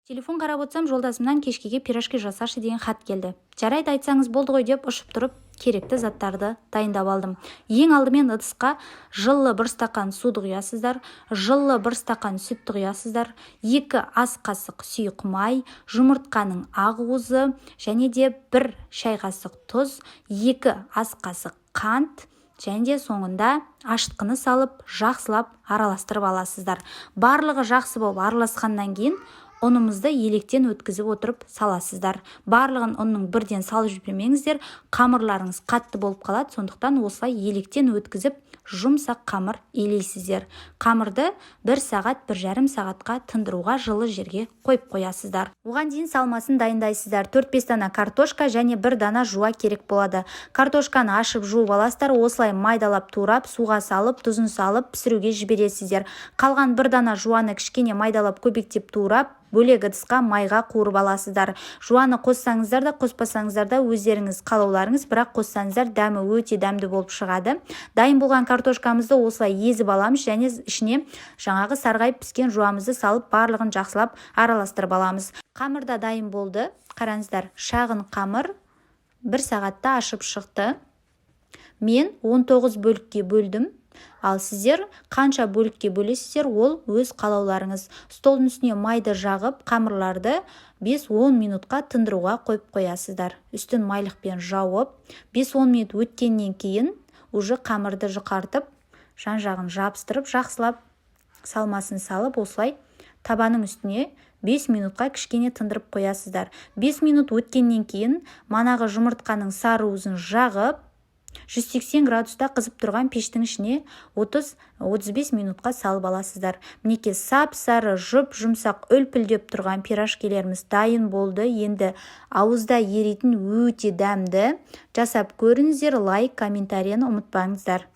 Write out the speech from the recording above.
Телефон қарап отырсам, жолдасымнан «Кешкіге пирожки жасашы» деген хат келді. «Жарайды, айтсаңыз болды ғой» деп, ұшып тұрып керекті заттарды дайындап алдым. Ең алдымен ыдысқа жылы бір стақан суды құясыздар, жылы бір стақан сүтті құясыздар, 2 ас қасық сұйық май, жұмыртқаның ақуызы және де 1 шай қасық тұз, 2 ас қасық қант және де соңында ашытқыны салып, жақсылап араластырып аласыздар. Барлығы жақсы болып араласқаннан кейін ұнымызды електен өткізіп отырып саласыздар. Барлығын ұнның бірден салып жібермеңіздер, қамырларыңыз қатты болып қалады. Сондықтан осылай електен өткізіп, жұмсақ қамыр илейсіздер. Қамырды бір сағат, 1,5 сағатқа тындыруға жылы жерге қойып қоясыздар. Оған дейін салмасын дайындайсыздар. 4-5 дана картошка және бір дана жуа керек болады. Картошканы ашып, жуып аласыздар. Осылай майдалап турап, суға салып, тұзын салып, пісіруге жібересіздер. Қалған бір дана жуаны кішкене майдалап, көбектеп турап, бөлек ыдысқа майға қуырып аласыздар. Жуаны қоссаңыздар да, қоспасаңыздар да өздеріңіз қалауларыңыз, бірақ қоссаңыздар, дәмі өте дәмді болып шығады. Дайын болған картошкамызды осылай езіп аламыз және ішіне жаңағы сарғайып піскен жуамызды салып, барлығын жақсылап араластырып аламыз. Қамыр да дайын болды. Қараңыздар, шағын қамыр бір сағатта ашып шықты. Мен 19 бөлікке бөлдім, ал сіздер қанша бөлікке бөлесіздер, ол өз қалауларыңыз. Столдың үстіне майды жағып, қамырларды 5-10 минутқа тындыруға қойып қоясыздар. Үстін майлықпен жауып, 5-10 минут өткеннен кейін уже қамырды жұқартып, жан-жағын жабыстырып, жақсылап салмасын салып, осылай табаның үстіне 5 минутқа кішкене тындырып қоясыздар. 5 минут өткеннен кейін манағы жұмыртқаның сары уызын жағып, 180 градуста қызып тұрған пештің ішіне 30-35 минутқа салып аласыздар. Мінекей, сап-сары, жұп-жұмсақ, үлпілдеп тұрған пирожкилеріміз дайын болды. Енді ауызда еритін, өте дәмді. Жасап көріңіздер, лайк, комментарийні ұмытпаңыздар.